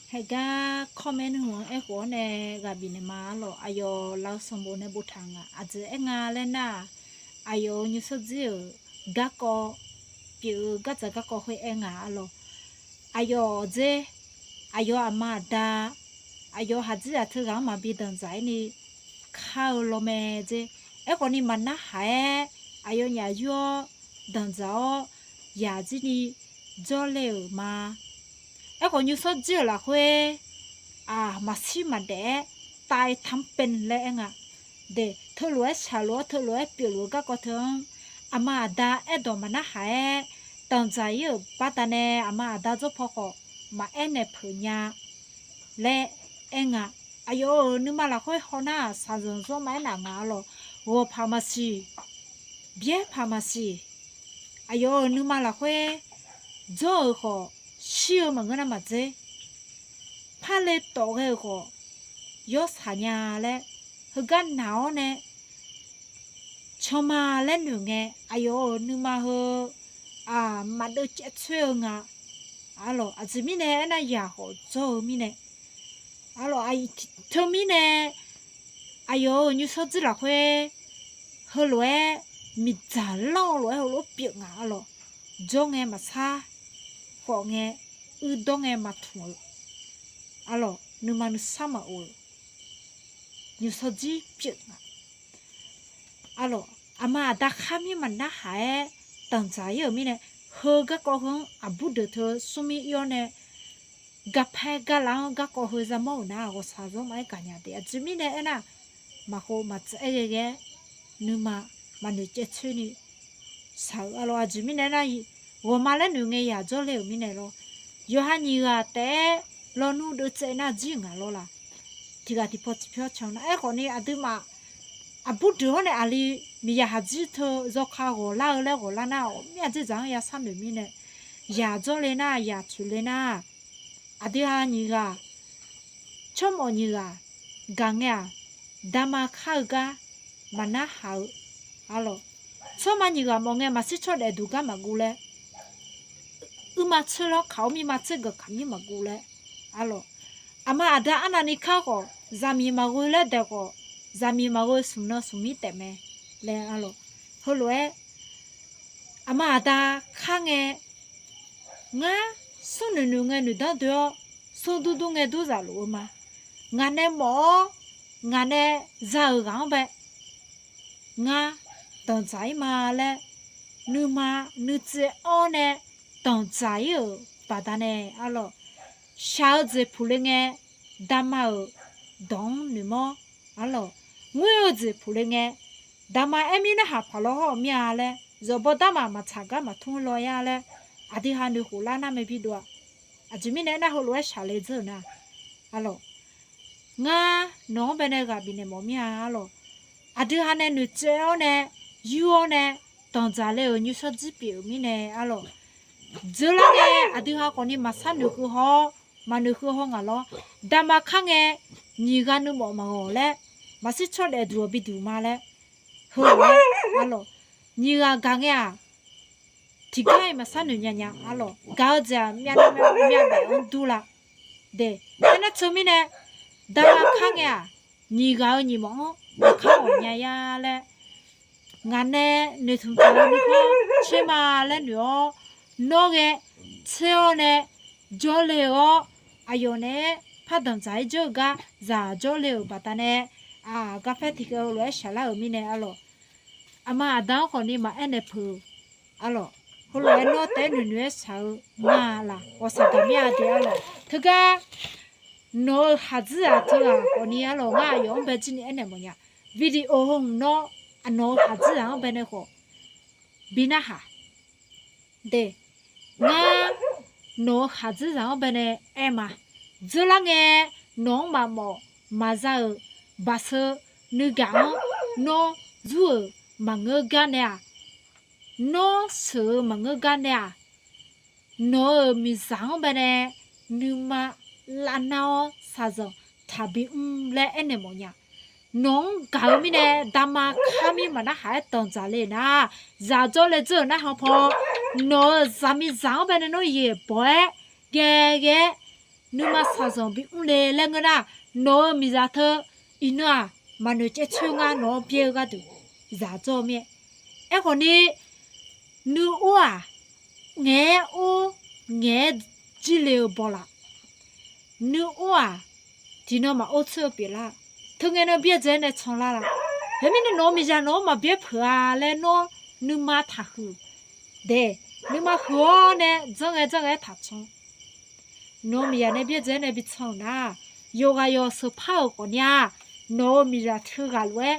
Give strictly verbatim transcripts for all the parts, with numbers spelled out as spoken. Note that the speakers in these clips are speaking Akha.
Haegar comment-anr aerkhof-awr nae ghaq bifnaeq ma arlawq. Aqyawf lafeu sanqbof nae boftaq nga. Aqjeq aer nga laer nar-aq, aqyawf-euq nymrshawr jir-euq garkawv, pyeuf-eu gardzaq garkawv khoer aer nga arlawq. Aqyawf dzer, aqyawf aqma aqda, aqyawf haqjir aqteu ghaq-anr maqbi danqdzaq-ir ni kar-eu law mae dzer. Aerkhawf ni maqnarhaq-aer aqyawfnyaf yur-awr danqdzaq-awr yaq jir ni jawrle-euq ma. Aerkhawf nymrshawr jir-euq lafkhoer aq, maqshir maqdaef-aer tav-ir tanrpen laer aer nga. Deq, teulof-aer shaqlof-awr teulof-aer pyeufluf-eu garkawv teu-anr aqma aqda aerdawq maqnarhaq-aer danqdzaq-ir-euq baqdanae aqma aqda dzawrpaw khawf maqaer naeq peuq nya laer aer nga. Aqyawf-euq nuima lafkhoer hawnar-aq, shaqzanq zanr maqaer naf nga arlawq. Ghawqpaq maqsiq, byaerpaq maqsiq, aqyawf-euq nuima lafkhoer dzawr-euq khawf shir-eu maqngeur nar maqdzer, parle tawf ghae-euq khawf yawr saq nya laer heugar naq-awr nae canma laer noeq ngae, aqyawf-euq nuima heu aq, maqdeuv caev coer-eu nga arlawq. Aqjeq mirnae aernar, yaq khawf dzawr-eu mirnae arlawq. Teumirnae aqyawf-euq nymrshawr jir lafkhoer heulof-aer miqdzaq lanr-eu lof-aer heulof-aer pyeuf nga arlawq. Jawr ngae maqsar, khawf ngae uirdawr ngae maqtmq-eu arlawq, nuima nuisar maqof-eu nymrshawr jir pyeuf nga arlawq. Aqma aqda khar mir maqnarhaq-aer danqdzaq-ir-euq mirnae, heu garkawv heu-anr aqbur deuq teu smrmir ir-awr nae garpaer garlav-anr garkawv heu yamawr-euq nar, ghawqshaq zanr maqaer gaqnya de. Aqjeq mirnae aernar, maqkhov maqtsaev-aer ghae ghae-aer nuima maqnoeq caev coer ni shaq-eu arlawq. Aqjeq mirnae aernar, ghawqma laer noeq ngae yaq dzawrle-euq mirnae lawr. Yawqha nyiq ghaq taef-aer lawnmr deuvtsaev nar jir ngaq lawr la. Tiq ghaq tiqpaw tiqpyawr can nar, aerkhawf ni aqduimaf aqbur deuq-awr nae aqli miqyaq haqjir teu yawkaq ghawqlar-eu laer ghawqlar nar, ghawqmya dzerdzaq-anr yashar noeq mirnae, yaq dzawrle nar, yaq toeqle nar, aqdui ha nyiq ghaq, tsawrmawf nyiq ghaq gaq ngae-aq, dama kar-eu gar maqnarhaq-eu arlawq. Tsawrma nyiq ghaq mawf ngae, maqshir tsawrdaef duq gar maqguv laer, uirma tser lawr kaq-awr mirma tser ganq kaq mir maqguv laer arlawq. Aqma aqda arnavni kar khawf, zaqmiq maqghoe laer daeq khawf, zaqmiq maqghoe smq nan smq mir taef mae laer arlawq. Heulof-aer aqma aqda kar ngae, ngar smrnoeq noeq ngae noeqdanr doe-awr, smrdur dur ngae dur zaf luf-eu ma. Ngaq nae mawf-awr, ngaq nae za-euq ghaq-anr bae ngar danqdzaq-ir ma laer, nuima nuitsaev-awr nae danqdzaq-ir-euq baqdanae arlawq. Shaq-eu jeq puqle ngae, dama-euq dawq-anr noeqmawr arlawq. Ngoer-eu jeq puqle ngae, dama aer mir narhaq paq lawr hawr-eu mir-a laer, zawqbaw darmaf maqtsaq gar maqtmr law-aer laer, aqdui ha noeqkhof lar nar mae bidov-a. Aqjeq mirnae aernar, heulof-aer shaqle dzeur-euq nar arlawq. Ngar nawq-anr bae nae ghaq bifnaeq mawf mir-a arlawq. Aqdui ha nae noeqtsaev-awr nae, yur-awr nae, danqdzaq le-euq nymrshawr jir pyeuf-euq mirnae arlawq. Dzeurlar ngae aqdui ha khawfni maqsar noeqkeuv haw-awr, maqnoeq keuv haw ngaq lawr. Dama kar ngae, nyiq ghaq nuimawf maqghawq laer, maqshir tsawrdaef duq-euq biduq ma laer, heu-a arlawq. Nyiq ghaq gaq ngae-aq, tiqgar-iq maqsar noeq nya nya arlawq. Gaq-eu jeq-aq myavnav myavbaef-anr dur la. De, aernar teumirnae, dama kar ngae-aq, nyiq ghaq-eu nyiq mawf-anr maqkar ghawq nya ya laer, ngaq nae noeqtmq taq-eu nuikhanr tser ma laer noeq-awr, nawr ghae tser-awr nae jawrle-awr, aqyawf naeq-aer par danqdzaq-ir jawr-eu gar zaq jawrle-euq baqdanae, aq, garpaer tiqkhaeq-eu lof-aer shaqlar-euq mirnae arlawq. Aqma aqda-anr khawfni maqaer naeq peuq arlawq. Heulof-aer nawr taef-aer noeqnoeq-aer shaq-eu nga laq, ghawqshaq gaqmir-a de arlawq. Teugar nawq-euq khaqdzerzaq teughaq khawfni arlawq, ngar aqyawf-anr bae jir ni aernaeq mawfnya. Video heu-anr nawr, nawq-euq khaqdzerzaq-anr bae nae khawf bi narhaq. De, ngar nawq-euq khaqdzerzaq-anr bae nae aer ma. Dzeurlar ngae, nawq-anr maqmawf maqza-euq baqseu nuigaq-anr nawr zur-euq maqngeur gar nae-aq, nawr sheuq-eu maqngeur gar nae-aq, nawq-euq miqzaq-anr bae nae nuima lavnar-awr shaqzanq taqbi mr laer aernaeq mawfnya. Nawq-anr gaq-eu mirnae dama kar mir maqnarhaq-aer danqdzaq le nar, zaq jawrle dzeur-euq narhaq paw, nawq-euq zaqmiqzaq-anr bae nae nawr yaeq bawq-aer ghae ghae-aer nuima shaqzanq bimr le laer ngeur nar, nawq-euq miqzaq teu iqnan-aq, maqnoeq caev coer ngar nawq-anr byaer-eu gharduq zaq dzawr-eu mir-aer. Aerkhawf ni, nuior-aq, ngaeq-aer or, ngaeq-aer jir le-eu bawlaf. Nuior-aq, tiqnan maqor coer-eu pyeuflar. Teungae nan byaerdzae-aer nae canlar la. Khoermirnae nawq-euq miqzaq nawq-anr maqbyaer peuq-a laer nawr nuima taqhuiq. De, nuima huiq-awr nae janr ghae janr ghae-aer taqcan. Nawq-euq miqzaq nae byaerdzae-aer nae bican-euq nar, yawqghaq yawq sheuqpar-euq khawfni-aq, nawq-euq miqzaq teughaq lof-aer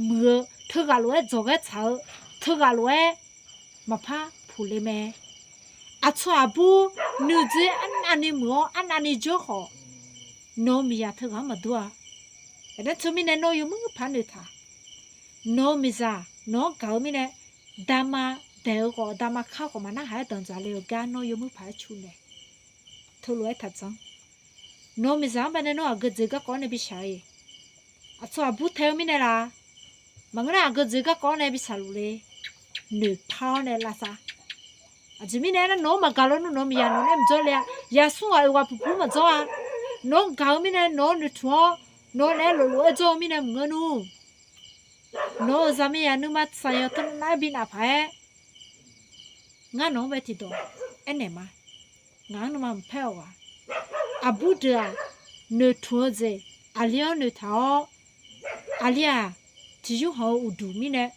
muiq-eu, teughaq lof-aer dzawqghaer tsaq-eu, teughaq lof-aer maqpar puqle mae. Aqcawq aqbur nuidzoer arnavni muiq-awr arnavni jawr khawf, nawq-euq miqzaq teughaq-anr maqdur-a. Aernar teumirnae nawr yawmuir paq-aer noeqtaq. Nawq-euq miqzaq nawq-anr gaq-eu mirnae, dama daeq-eu khawf dama kar khawf maqnarhaq-aer danqdzaq le-euq gar nawr yawmuir paq-aer cu naeq. Teulof-aer taqdzanr. Nawq-euq miqzaq-anr baenae nawr aqgeu dzeq garkawv-awr nae bi shaq-eu-iq. Aqcawq aqbur tae-eu mirnae laf. Maqngeur nar aqgeu dzeq garkawv-awr nae bi shaqluf le. Noeqpar-awr nae lavsav. Aqjeq mirnae aernar nawq-anr maqgaq lawnmr nawq-euq miqzaq nawq nae maqdzawr le-a. Yaqsur ghaq oeq ghaq puq puq maqdzawr-a. Nawq-anr gaq-eu mirnae nawq-anr noeqtmq-awr, nawq naeq-aer loflof-aer dzawr-eu mirnae maqngeur nmr. Nawq-euq zaqmiqzaq nuima tsaqyanq teunav nar-aer bi naf paq-aer, ngar nawq-anr bae tiqdawq aernaeq ma. Ngaq-anr nuima mqpaer-awq ghaq. Aqbur deuq-aq, noeqtmq-eu jeq aqli-anr noeqtaq-awr, aqli-aq, tiqyur hanq-eu uqduq mirnae,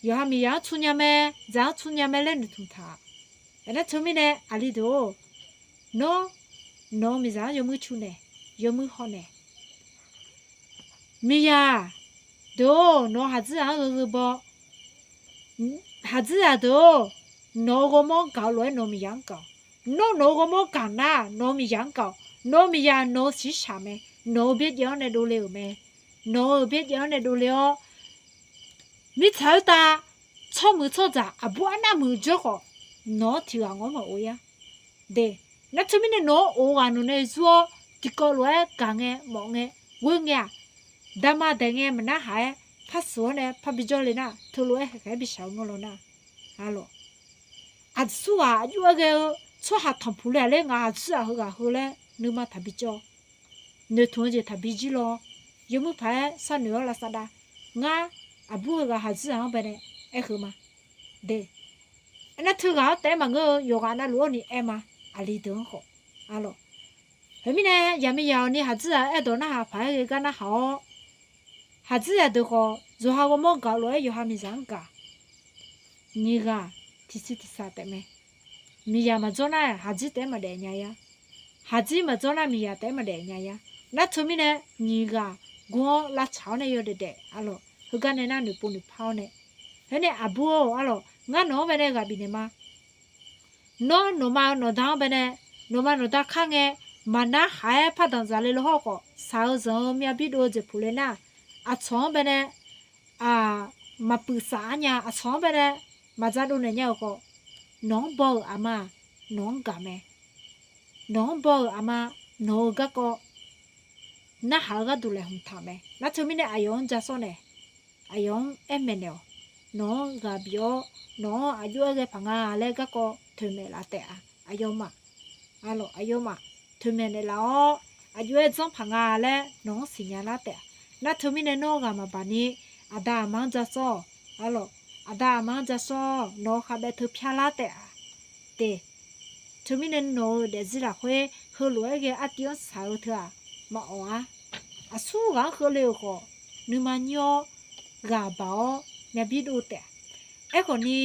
yawqha miqzaq-anr tsu nya mae, zaq-anr tsu nya mae laer noeqtmq taq. Aernar teumirnae aqli deuq-or, nawr, nawq-euq miqzaq-anr yawmuir cu naeq, yawmuir haw naeq. Miqzaq deuq-or, nawq-euq haqdzerzaq-anr gheu gheu baw. Haqdzerzaq deuq-or, nawq-euq ghawrmawr-anr gaq-eu lof-aer nawq-euq miqzaq-anr gaq-awq. Nawr nawq-euq ghawrmawr gaq nar, nawq-euq miqzaq-anr gaq-awq. Nawq-euq miqzaq nawq-euq shiqshaq mae. Nawq-euq byaerdzae-anr nae dovle-euq mae. Nawq-euq byaerdzae-anr nae dovle-awr, mirtsaq khoertav tsawrmuiq tsawrdzaq aqbur arnavmuiq jawr khawf, nawq-anr tiq ghaq ngawr maqof-ir-a. De, nar teumirnae nawq-anr of ghaq nawq nae zur-awr tiqkawv lof-aer gaq ngae mawf ngae ghoer ngae-aq, dama daeq ngae maqnarhaq-aer par sheuq-awr nae par bijawr le nar, teulof-aer haeqkhaeq-aer bishaq-eu ngeur law nar. Aqlawq, aqsurghaq aqjox-aer ghae-eu tsawrhaq tanqpuq le-aq ler ngaq haqdzerzaq heughaq heu laer nuima taqbi cawv. Noeqtmq-eu jeq taqbi jir law. Yawmuir paq-aer sharnoeq-awr lavsav dav. Ngar aqbur heughaq haqdzerzaq-anr baenae aerkheu ma. De, aernar teughaq-anr taef-aer maqngeur-eu yawqghaq navluf-awr ni aer ma. Aqli deuq-anr khawf, aqlawq, khoermirnae yaqmiqyaq-awq ni haqdzerzaq aerdawq narhaq paq-aer ghae gar narhaq-awr, haqdzerzaq deuq khawf yawqha ghawrmawr gaq-eu lof-aer yawqha miqzaq-anr gaq. Nyiq ghaq tiqsiq tiqsaq taef mae. Miqzaq maqdzawr nar-aq haqdzir taef-aer maqdaef nya-ir-a. Haqdzir maqdzawr nar miqzaq taef-aer maqdaef nya-ir-a. Nar teumirnae nyiq ghaq gur-awr lavtsaq-awr nae yawdaef daef aqlawq. Heugar nae nar noeqpov noeqpar-awr nae, khoernae aqbur-or aqlawq, ngar nawq-anr baenae ghaq bifnaeq ma. Nawr nawqma-eu nawqda-anr baenae, nawqma nawqda kar ngae maqnarhaq-aer par danqdzaq le lo hawr khawf, shaq-eu zanq-eu myav bir dov-eu jeq puq le nar, aqcawq-anr baenae maqpuiq saf-ar nya, aqcawq-anr baenae maqdzaq dovnaeq nya-euq khawf, nawq-anr baw-euq aqma-aq nawq-anr gaq mae. Nawq-anr baw-euq aqma, nawq-euq garkawv narhaq-eu gharduq laeqhmq taq mae. Nar teumirnae aqyawf-anr ja sawr nae, aqyawf-anr aer maeqnaeq-awq. Nawq-anr ghaq bif-awr, nawq-anr aqjox-aer ghae paq nga laer garkawv toeqmaeq laf taef-a. Aqyawfmaf, aqlawq, aqyawfmaf toeqmaeq naeqlaf-awr, aqjox-aer dzanr paq nga laer nawq-anr siqnya lar taef-a. Nar teumirnae nawr ghaq maqbaq ni, aqda aqma-anr ja sawr-awq. Aqlawq, aqda aqma-anr ja sawr-awq. Nawq-euq khavbaev teu pyar lar taef-a. De, teumirnae nawq-euq daefzir lafkhoer heulof-aer ghae artiv-anr shaq-eu teu-aq, maqawq-ar. Aqsur ghaq-anr keuvle-euq khawf, nuima nyir-awr, ghaq baq-awr myav bir dov taef-a. Aerkhawf ni,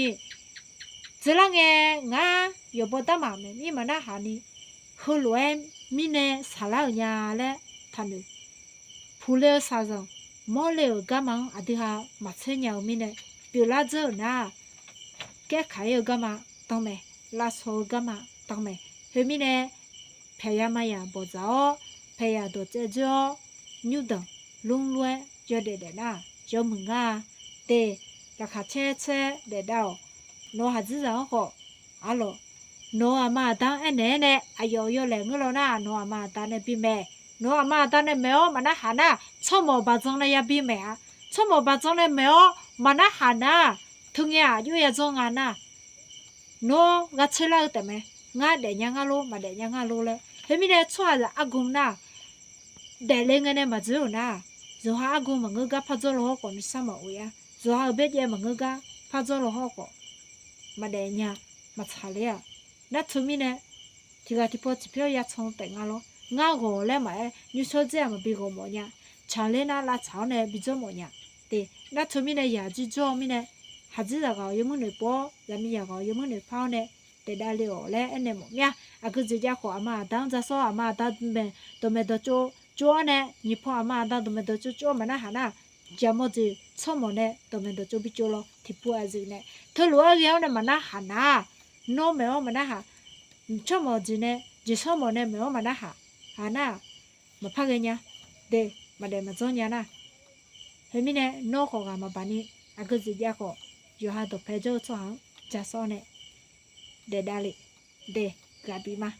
dzeurlar ngae, ngar yawqbaw darmaf maeq mir maqnarhaq ni, heulof-aer mirnae shaqlar-euq nya laer taqnoeq. Puqle-eu shaqzanq mawrle-euq garma-anr aqdui ha maqtser nya-eu mirnae, pyeuflar dzeur-euq nar, kaerkaq-ir-eu garma tanq mae, lavshaw-eu garma tanq mae. Khoermirnae, paeqya mayaq bawqdzaq-awr, paeqyaq dawqtsaev dzoer-awr, nymrdanq lmr lof-aer yawdaef daef nar, yawmuiq ngar-a. De, laqkhaq caer caer daefdav-awq. Nawq-euq haqdzerzaq-anr khawf, aqlawq, nawq-euq aqma aqda-anr aernaeq-aer nae aqyawf yawlaeq ngeur law nar, nawq-euq aqma aqda nae bimaeq. Nawq-euq aqma aqda nae maeq-awr maqnarhaq nar, tsawrmawq baqdzan nae yabi maeq-a. Tsawrmawq baqdzan nae maeq-awr maqnarhaq nar, teungae-aq aqjox yadzanr nga nar, nawr ghaq tser lar-eu taef mae. Ngar daefnya ngar lor, maqdaefnya ngar lor laer, Khoermirnae tsawrhaqzaq argmq nar, daefle ngae nae maqdzeur-euq nar, yawqha argmq maqngeur gar par dzawr law hawr khawf nuisar maqof-ir-a. Yawqha-euq baerjaev maqngeur gar par dzawr law hawr khawf maqdaef nya, maqtsaq ler-aq. Nar teumirnae tiqghaq tiqpaw tiqpyawr yacan taef nga lawr. Ngar ghawq laer maqaer, nymrshawr dzer-aq maqbi ghawq mawf nya. Tsaqler nar lavtsaq-awr nae bi dzawr mawf nya. De, nar teumirnae yaq jir jawr-eu mirnae, haqjir zaqghaq-awq yawmuir noeqpov-awr, zaqmiqzaq ghaq-awq yawmuir noeqpar-awr nae daefdav le-awq laer aernaeq mawf mir-a. Aqgeu jeq jav khawf aqma aqda-anr ja sawr, aqma aqda maeq dawqmaeq dawqtsov tsov-awr nae, nyiq paw aqma aqda dawqmaeq dawqtsov tsov-awr maqnarhaq nar, jaqmawr jeq tsawrmawq nae dawqmaeq dawqtsov bi tsov law tiqpov aqyuif nae. Teulof-aer ghae-awr nae maqnarhaq nar, nawr maeq-awr maqnarhaq, tsawrmawq jeq nae jeq tsawrmawq nae maeq-awr maqnarhaq, aq nar-aq, maqpar ghae nya. De, maqdaef maqdzawr nya nar. Khoermirnae nawr khawf ghaq maqbaq ni, aqgeu jeq jav khawf, yawqha dawqpae jawr-eu tsawrhaq-anr ja sawr nae daefdav le. De, ghaq bif ma.